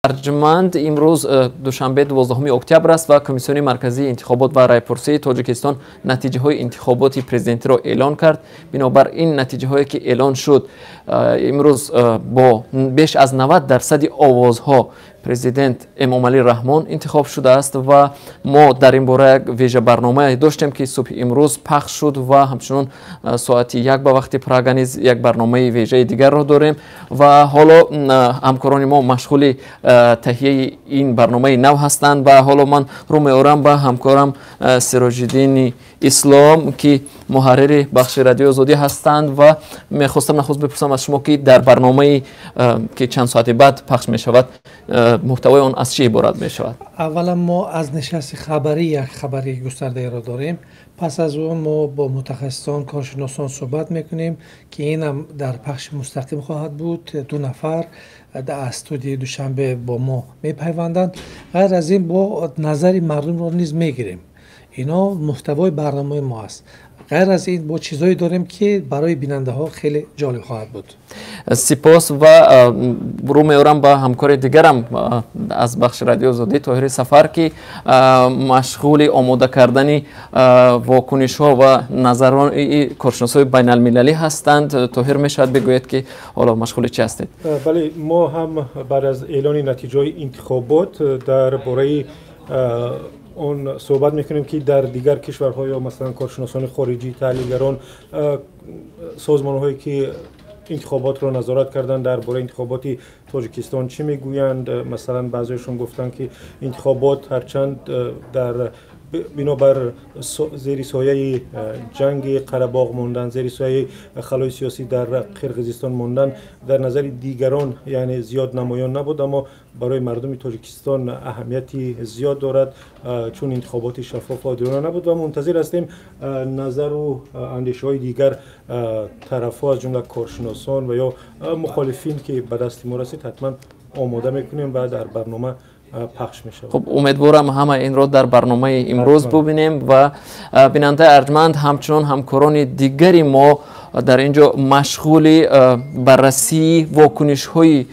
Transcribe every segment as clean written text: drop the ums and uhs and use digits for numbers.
Арҷманд, имрӯз душанбе, 12 октябр аст ва Комиссиони марказии интихобот ва райпурсии Тоҷикистон натиҷаҳои интихоботи президентиро эълон кард. Бинобар ин натиҷаҳое ки эълон шуд, имрӯз бо беш аз 90% овозҳо президент Эмомалӣ Раҳмон интихоб шудааст ва мо дар ин бора як вежа барномае доштем, ки субҳи имрӯз пахш шуд, ва ҳамчунон соати 1 ба вақти Прага низ як барномаи вежаи дигарро дорем. Ва ҳоло ҳамкорони мо машғули таҳияи ин барномаи нав ҳастанд ва ҳоло ман рӯ меорам ба ҳамкорам Сироҷиддини Ислом, ки муҳаррири бахши Радиои Озодӣ ҳастанд, ва мехостам нахуст бипурсам аз шумо, ки дар барномаи, ки чанд соати баъд пахш мешавад, муҳтавои он аз чӣ иборат мешавад? Аввалан, мо аз нишасти хабарӣ як хабари густардаеро дорем. Пас аз он мо бо мутахассисон, коршиносон суҳбат мекунем, ки инам дар пахши мустақим хоҳад буд. Ду нафар аз студияи Душанбе бо мо мепайванданд. Ғайр аз ин, бо назари мардумро низ мегирем. Ино муҳтавои барномаи мо аст. Ғайр аз ин, бо чизҳое дорем, ки барои бинандаҳо хеле ҷолиб хоҳад буд. Сипос. Ва рӯ меорам ба ҳамкори дигарам аз бахши Радиои Озодӣ, Тоҳири Сафар, ки машғули омода кардани вокунишҳо ва назарони коршиносҳои байналмилалӣ ҳастанд. Тоҳир, мешавад бигӯед, ки ҳоло машғули чӣ ҳастед? Бале, мо ҳам баъд аз эълони натиҷаҳои интихобот дар бораи он суҳбат мекунем, ки дар дигар кишварҳо ё масалан коршиносони хориҷӣ, таҳлилгарон, созмонҳое ки интихоботро назорат карданд, дар бораи интихоботи Тоҷикистон чӣ мегӯянд. Масалан, баъзеашон гуфтанд, ки интихобот ҳарчанд дар бинобар зери сояи ҷанги Қарабоғ мондан, зери сояи халои сиёсӣ дар Қирғизистон мондан, дар назари дигарон яъне зиёд намоён набуд, аммо барои мардуми Тоҷикистон аҳамияти зиёд дорад, чун интихоботи шаффоф, одилона набуд. Ва мунтазир ҳастем назару андешаҳои дигар тарафҳо, аз ҷумла коршиносон ва ё мухолифин, ки ба дасти мо расид, ҳатман омода мекунем ва дар барнома пахш мешавад. Хуб, умедворам, ҳама инро дар барномаи имрӯз бубинем. Ва бинандаи арҷманд, ҳамчунон ҳамкорони дигари мо дар ин ҷо машғули баррасии вокунишҳои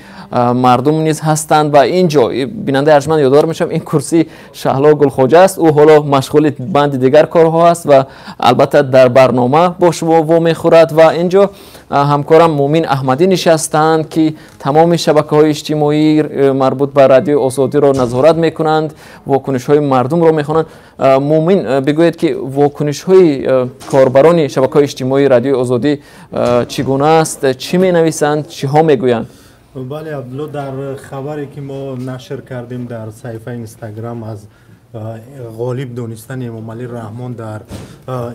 мардум низ ҳастанд. Ва ин ҷо, бинандаи арҷманд, ёдовар мешавам, ин курсии Шаҳло Гулхоҷа аст. Ӯ ҳоло машғули банди дигар корҳо аст ва албатта дар барнома бо шумо вомехӯрад. Ва ин ҷо ҳамкорам Муъмин Аҳмадӣ нишастанд, ки тамоми шабакаҳои иҷтимоӣ марбут ба Радиои Озодиро назорат мекунанд, вокунишҳои мардумро мехонанд. Муъмин, бигӯед, ки вокунишҳои корбарони шабакаҳои иҷтимоии Радиои Озодӣ чӣ гуна аст, чӣ менависанд, чиҳо мегӯянд? Бале, Абдулло, дар хабаре ки мо нашр кардем дар саҳифаи Инстаграм аз ғолиб донистани Эмомалӣ Раҳмон дар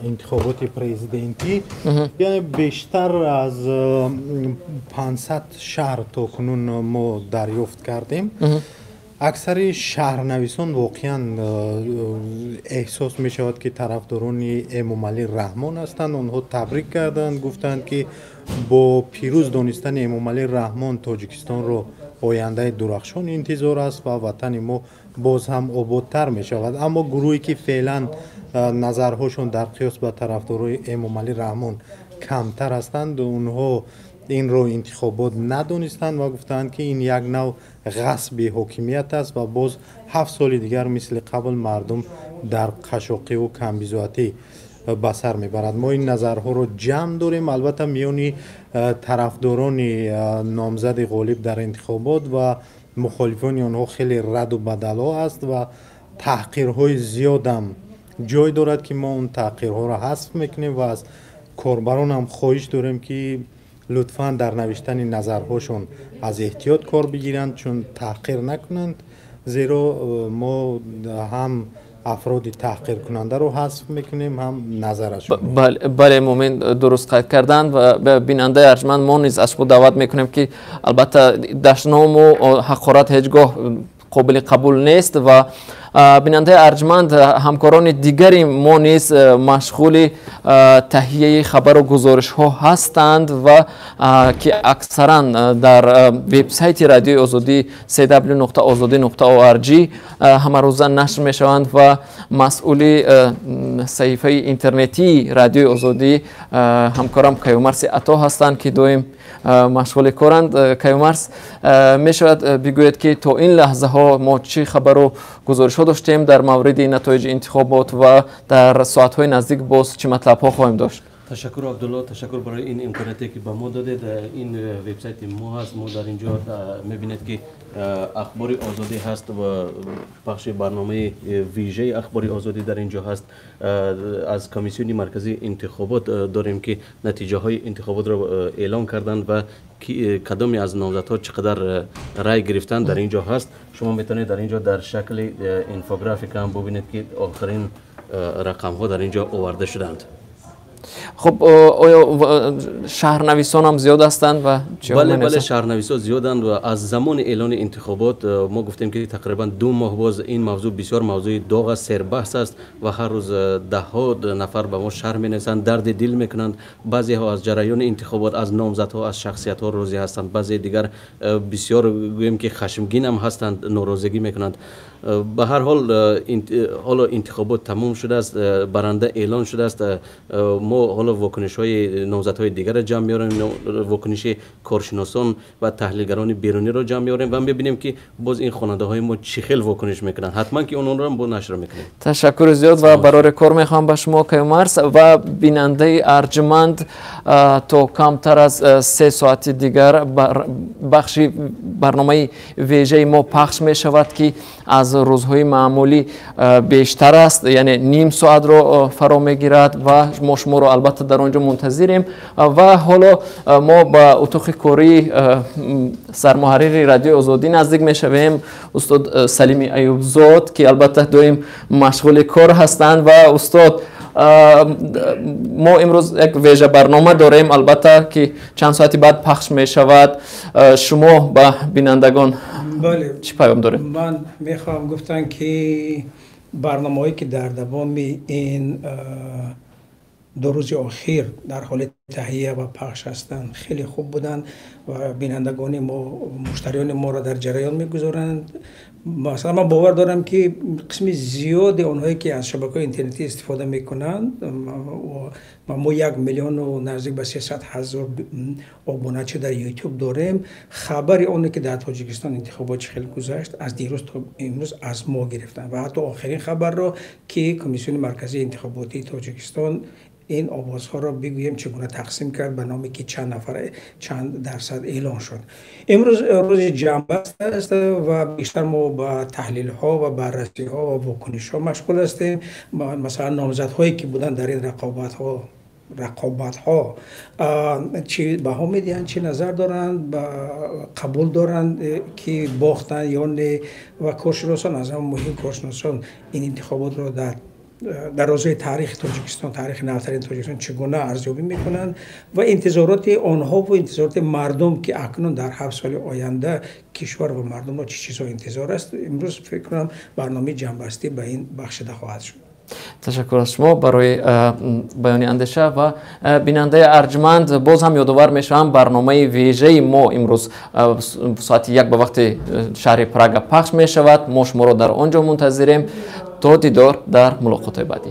интихоботи президентӣ, яъне бештар аз 500 шарҳ то кунун мо дарёфт кардем. Аксари шарҳнависон воқеан эҳсос мешавад, ки тарафдорони Эмомалӣ Раҳмон ҳастанд. Онҳо табрик карданд, гуфтанд, ки бо пирӯз донистани Эмомалӣ Раҳмон Тоҷикистонро ояндаи дурахшон интизор аст ва ватани мо боз ҳам ободтар мешавад. Аммо гурӯҳе ки феълан назарҳошон дар қиёс ба тарафдорои Эмомалӣ Раҳмон камтар ҳастанд, онҳо инро интихобот надонистанд ва гуфтанд, ки ин як нав ғасби ҳокимият аст ва боз 7 соли дигар мисли қабл мардум дар қашоқиву камбизоатӣ ба сар мебарад. Мо ин назарҳоро ҷамъ дорем. Албатта, миёни тарафдорони номзади ғолиб дар интихобот ва мухолифони онҳо хеле раду бадалҳо аст ва таҳқирҳои зиёдам ҷой дорад, ки мо он таҳқирҳоро ҳазф мекунем ва аз корбаронам хоҳиш дорем, ки лутфан дар навиштани назарҳошон аз эҳтиёт кор бигиранд, чун таҳқир накунанд, зеро мо ҳам афроди таҳқиркунандаро ҳазф мекунем, ҳам назарашон. Бале, Муъмин дуруст қайд карданд. Ва бинандаи арҷманд, мо низ аз шумо даъват мекунем, ки албатта дашному ҳақорат ҳеҷ гоҳ қобили қабул нест ва Бинандаи арҷманд, ҳамкорони дигари мо низ машғули таҳияи хабару гузоришҳо ҳастанд ва ки аксаран дар вебсайти Радиои Озодӣ cw.ozodi.org ҳамарӯза нашр мешаванд ва масъули саҳифаи интернетии Радиои Озодӣ ҳамкорам Каюмарси Ато ҳастанд, ки доим машғули коранд. Каюмарс, мешавад бигӯед, ки то ин лаҳзаҳо мо чӣ хабару гузоришҳо доштем дар мавриди натоиҷи интихобот ва дар соатҳои наздик боз чӣ матлабҳо хоҳем дошт? Ташаккур, Абдулло, ташаккур барои ин имконияте, ки ба мо додед. Ин вебсайти мо ҳаст. Мо дар ин ҷо мебинед, ки Ахбори Озодӣ ҳаст ва пахши барномаи вижаи Ахбори Озодӣ дар ин ҷо ҳаст. Аз Комиссиони Марказии Интихобот дорем, ки натиҷаҳои интихоботро эълон карданд ва кадоме аз номзадҳо чӣ қадар рай гирифтанд, дар ин ҷо ҳаст. Шумо метавонед дар ин ҷо дар шакли инфографика ҳам бубинед, ки охирин рақамҳо дар ин ҷо оварда шуданд. Хуб, оё шаҳрнависон ҳам зиёд ҳастанд ва Бале, бале, шаҳрнависҳо зиёданд ва аз замони эълони интихобот мо гуфтем, ки тақрибан 2 моҳ боз ин мавзӯъ бисёр мавзӯи доғ аст, сербаҳс аст ва ҳар рӯз даҳҳо нафар ба мо шарҳ менависанд, дарди дил мекунанд. Баъзеҳо аз ҷараёни интихобот, аз номзадҳо, аз шахсиятҳо розӣ ҳастанд, баъзе дигар бисёр, гӯем ки, хашмгин ҳам ҳастанд, норозигӣ мекунанд. Ба ҳар ҳол, ҳоло интихобот тамом шудааст, баранда эълон шудааст. Мо ҳоло вокунишҳои номзадҳои дигарро ҷамъ меорем, вокуниши коршиносон ва таҳлилгарони беруниро ҷамъ меорем ва мебинем, ки боз ин хонандаҳои мо чӣ хел вокуниш мекунанд. Ҳатман ки ононро бо нашр мекунем. Ташаккури зиёд ва барори кор мехоҳам ба шумо, Каюмарс. Ва бинандаи арҷманд, то камтар аз 3 соати дигар бахши барномаи вежаи мо пахш мешавад, ки аз рӯзҳои маъмулӣ бештар аст, яъне ним соатро фаро мегирад ва мо шуморо албатта дар он ҷо мунтазирем. Ва ҳоло мо ба утоқи кории сармуҳаррири Радиои Озодӣ наздик мешавем, устод Салими Аюбзод, ки албатта доим машғули кор ҳастанд. Ва устод, мо имрӯз як вежа барнома дорем, албатта, ки чанд соати баъд пахш мешавад. Шумо ба бинандагон чӣ паём доред? Ман мехоҳам гуфтан, ки барномаҳое, ки дар давоми ин 2 рӯзи охир дар ҳоли таҳия ва пахш ҳастанд, хеле хуб буданд ва бинандагони мо, муштариёни моро дар ҷараён мегузоранд. Масалан, ман бовар дорам, ки қисми зиёди онҳое, ки аз шабакаҳои интернетӣ истифода мекунанд, ва мо 1 миллиону наздик ба 300 000 обуначи дар Ютуб дорем, хабари оне, ки дар Тоҷикистон интихобот чӣ хел гузашт, аз дирӯз то имрӯз аз мо гирифтанд ва ҳатто охирин хабарро, ки Комиссиони Марказии Интихоботии Тоҷикистон ин овозҳоро, бигӯем, чӣ гуна тақсим кард, ба номе ки чанд нафар чанд дарсад эълон шуд. Имрӯз рӯзи ҷамъбаст аст ва бештар мо ба таҳлилҳо ва баррасиҳо ва вокунишҳо машғул ҳастем. Масалан, номзадҳое, ки буданд дар ин рақобатҳо, чӣ баҳо медиҳанд, чӣ назар доранд, қабул доранд, ки бохтанд ё не, ва коршиносон, аз ҳама муҳим коршиносон, ин интихоботро дар розаи таърихи Тоҷикистон, таърихи навтарини Тоҷикистон чӣ гуна арзёбӣ мекунанд ва интизороти онҳо ва интизороти мардум, ки акнун дар 7 соли оянда кишвар ва мардумро чӣ чизҳо интизор аст. Имрӯз, фикр кунам, барномаи ҷамъбастӣ ба ин бахшида хоҳад шуд. Ташаккур аз шумо барои баёни андеша. Ва бинандаи арҷманд, боз ҳам ёдовар мешавам, барномаи вежаи мо имрӯз соати 1 ба вақти шаҳри Прага пахш мешавад. Мо шуморо дар он ҷо мунтазирем. То дидор дар мулоқотҳои баъдӣ.